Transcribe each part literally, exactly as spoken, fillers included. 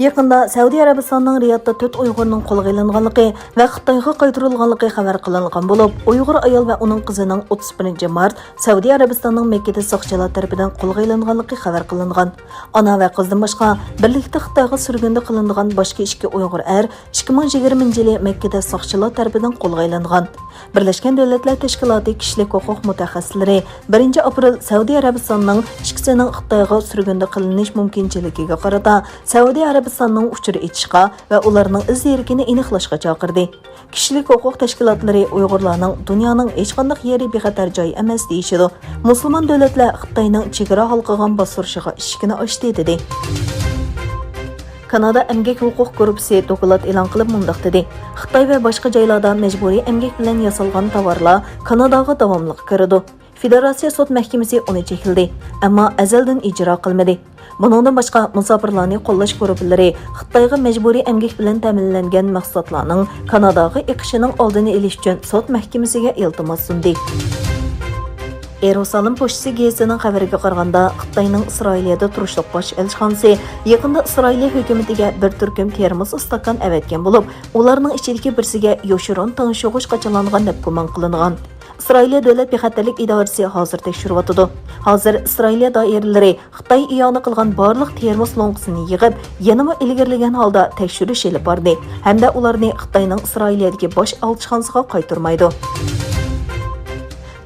يېقىندا سەئۇدى ئەرەبىستاننىڭ رىيادتا تۆت ئۇيغۇرنىڭ قولغا ئېلىنغانلىقى ۋە خىتايغا قايتۇرۇلغانلىقى خەۋەر قىلىنغان بولۇپ، ئۇيغۇر ئايال ۋە ئۇنىڭ قىزىنىڭ ئوتتۇز بىرىنچى مارت سەئۇدى ئەرەبىستاننىڭ مەككىدە ساقچىلار تەرىپىدىن قولغا ئېلىنغانلىقى خەۋەر قىلىنغان. ئانا ۋە قىزدىن باشقا، بىرلىكتە خىتايغا سۈرگۈندە قىلىنىدىغان باشقا ئىككى ئۇيغۇر ئەر ئىككى مىڭ يىگىرمىنچى يىلى مەككىدە ساقچىلار تەرىپىدىن قولغا ئېلىنغان. بىرلەشكەن دۆلەتلەر تەشكىلاتى كىشىلىك ھوقۇق مۇتەخەسسىسلىرى بىرىنچى ئاپرېل سەئۇدى ئەرەبىستاننىڭ ئىككىسىنىڭ خىتايغا سۈرگۈندە قىلىنىش مۇمكىنچىلىكىگە قارىتا، سەئۇدى ئەرەبىستاننىڭ ئۇچۇر ئېچىشقا ۋە ئۇلارنىڭ ئىز دېرىكىنى ئېنىقلاشقا چاقىردى. كىشىلىك ھوقۇق تەشكىلاتلىرى ئۇيغۇرلارنىڭ دۇنيانىڭ ھېچقانداق يېرى بىخەتەر جاي ئەمەس دېيىشىدۇ. مۇسۇلمان دۆلەتلەر خىتاينىڭ چېگرا ھالقىغان باستۇرۇشىغا ئىشىكنى ئاچتى، دېدى. كانادا ئەمگەك ھوقۇق گۇرۇپپىسى دوكلات ئېلان قىلىپ مۇنداق دېدى: خىتاي ۋە باشقا جايلاردا مەجبۇرىي ئەمگەك بىلەن ياسالغان تاۋارلار كاناداغا داۋاملىق كىرىدۇ. فېدېراتسىيە سوت مەھكىمىسى ئۇنى چەكلىدى، ئەمما ئەزەلدىن ئىجرا قىلمىدى. بۇنىڭدىن باشقا، مۇساپىرلارنى قوللاش گۇرۇپپىلىرى خىتايغا مەجبۇرىي ئەمگەك بىلەن تەمىنلەنگەن مەھسۇلاتلارنىڭ كاناداغا ئېقىشىنىڭ ئالدىنى ئېلىش ئۈچۈن سوت مەھكىمىسىگە ئىلتىماس سۇندى. يېرۇسالېم پوچتىسى گېزىتىنىڭ خەۋىرىگە قارىغاندا، خىتاينىڭ ئىسرائىلىيەدە تۇرۇشلۇق باش ئەلچىخانىسى يېقىندا ئىسرائىلىيە ھۆكۈمىتىگە بىر تۈركۈم تېرموس ئىستاكان ئەۋەتكەن بولۇپ، ئۇلارنىڭ ئىچىدىكى بىرسىگە يوشۇرۇن تىڭشىغۇچ قاچىلانغان دەپ گۇمان قىلىنغان. ئىسرائىلىيە دۆلەت بىخەتەرلىك ئىدارىسى ھازىر تەكشۈرۈۋاتىدۇ. ھازىر ئىسرائىلىيە دائىرىلىرى خىتاي ئىئانە قىلغان بارلىق تېرموس لوڭقىسىنى يىغىپ، يەنىمۇ ئىلگىرىلىگەن ھالدا تەكشۈرۈش ئېلىپ باردى ھەمدە ئۇلارنى خىتاينىڭ ئىسرائىلىيەدىكى باش ئەلچىخانىسىغا قايتۇرمايدۇ.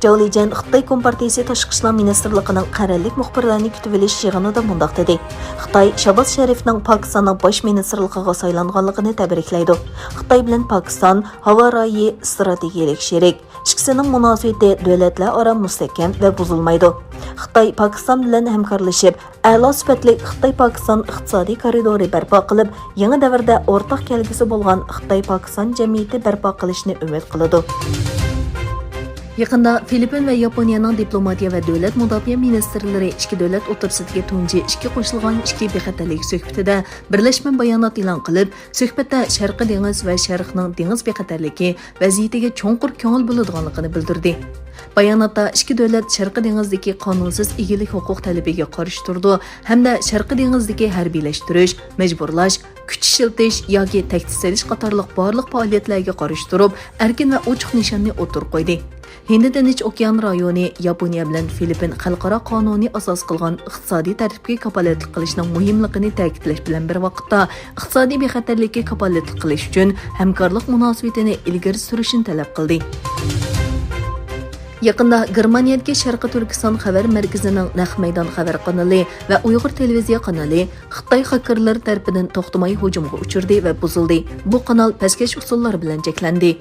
جاۋ لىجيەن خىتاي كومپارتىيىسى تاشقى ئىشلار مىنىستىرلىقىنىڭ قەرەللىك مۇخبىرلارنى كۈتۈۋېلىش يىغىنىدا مۇنداق دېدى: خىتاي شاباز شەرىپنىڭ پاكىستاننىڭ باش مىنىستىرلىقىغا سايلانغانلىقىنى تەبرىكلەيدۇ. خىتاي بىلەن پاكىستان ھاۋا رايى ئىستراتېگىيەلىك شېرىك. ئىككىسىنىڭ مۇناسىۋىتى دۆلەتلەر ئارا مۇستەھكەم ۋە بۇزۇلمايدۇ. خىتاي پاكىستان بىلەن ھەمكارلىشىپ، ئەلا سۈپەتلىك خىتاي پاكىستان ئىقتىسادىي كارىدورى بەرپا قىلىپ، يېڭى دەۋردە ئورتاق كەلگۈسى بولغان خىتاي پاكىستان جەمئىيىتى بەرپا قىلىشنى ئۈمىد قىلىدۇ. يېقىندا فىلىپپىن ۋە ياپونىيەنىڭ دىپلوماتىيە ۋە دۆلەت مۇداپىئە مىنىستىرلىرى ئىككى دۆلەت ئوتتۇرىسىدىكى تۇنجى ئىككى قوشۇلغان ئىككى بىخەتەرلىك سۆھبىتىدە بىرلەشمە بايانات ئېلان قىلىپ، سۆھبەتتە شەرقىي دېڭىز ۋە شەرقنىڭ دېڭىز بىخەتەرلىكى ۋەزىيىتىگە چوڭقۇر كۆڭۈل بۆلىدىغانلىقىنى بىلدۈردى. باياناتتا ئىككى دۆلەت شەرقىي دېڭىزدىكى قانۇنسىز ئىگىلىك ھوقۇق تەلىپىگە قارشى تۇرىدۇ ھەمدە شەرقىي دېڭىزدىكى ھەربىيلەشتۈرۈش، مەجبۇرلاش، كۈچ ئىشلىتىش ياكى تەھدىت سېلىش قاتارلىق بارلىق پائالىيەتلەرگە قارشى تۇرۇپ، ئەركىن ۋە ئوچۇق نىشاننى ئوتتۇرىغا قويدى. ھىندى تىنچ ئوكيان رايونى، ياپونىيە بىلەن فىلىپپىن خەلقئارا قانۇنى ئاساس قىلغان ئىقتىسادىي تەرتىپكە كاپالەتلىك قىلىشنىڭ مۇھىملىقىنى تەكىتلەش بىلەن بىر ۋاقىتتا، ئىقتىسادىي بىخەتەرلىككە كاپالەتلىك قىلىش ئۈچۈن ھەمكارلىق مۇناسىۋىتىنى ئىلگىرى سۈرۈشنى تەلەپ قىلدى. يېقىندا گېرمانىيەدىكى شەرقىي تۈركىستان خەۋەر مەركىزىنىڭ نەق مەيدان خەۋەر قانىلى ۋە ئۇيغۇر تېلېۋىزىيە قانىلى خىتاي خاكېرلىرى تەرىپىدىن توختىماي ھۇجۇمغا ئۇچرىدى ۋە بۇزۇلدى. بۇ قانال پەسكەش ئۇسۇللار بىلەن چەكلەندى.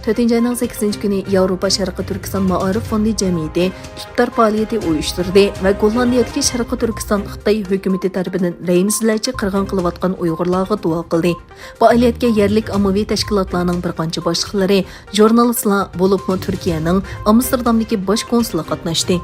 تۆتىنچى ئاينىڭ سەككىزىنچى كۈنى ياۋروپا شەرقىي تۈركىستان مائارىپ فوندى جەمئىيىتى ئىپتار پائالىيىتى ئۇيۇشتۇردى ۋە گوللاندىيەدىكى شەرقىي تۈركىستان خىتاي ھۆكۈمىتى تەرىپىدىن رەھىمسىزلەرچە قىرغىن قىلىۋاتقان ئۇيغۇرلارغا دۇئا قىلدى. پائالىيەتكە يەرلىك ئاممىۋى تەشكىلاتلارنىڭ بىر قانچە باشلىقلىرى، ژۇرنالىستلار، بولۇپمۇ تۈركىيەنىڭ ئامستېردامدىكى باش كونسۇلى قاتناشتى.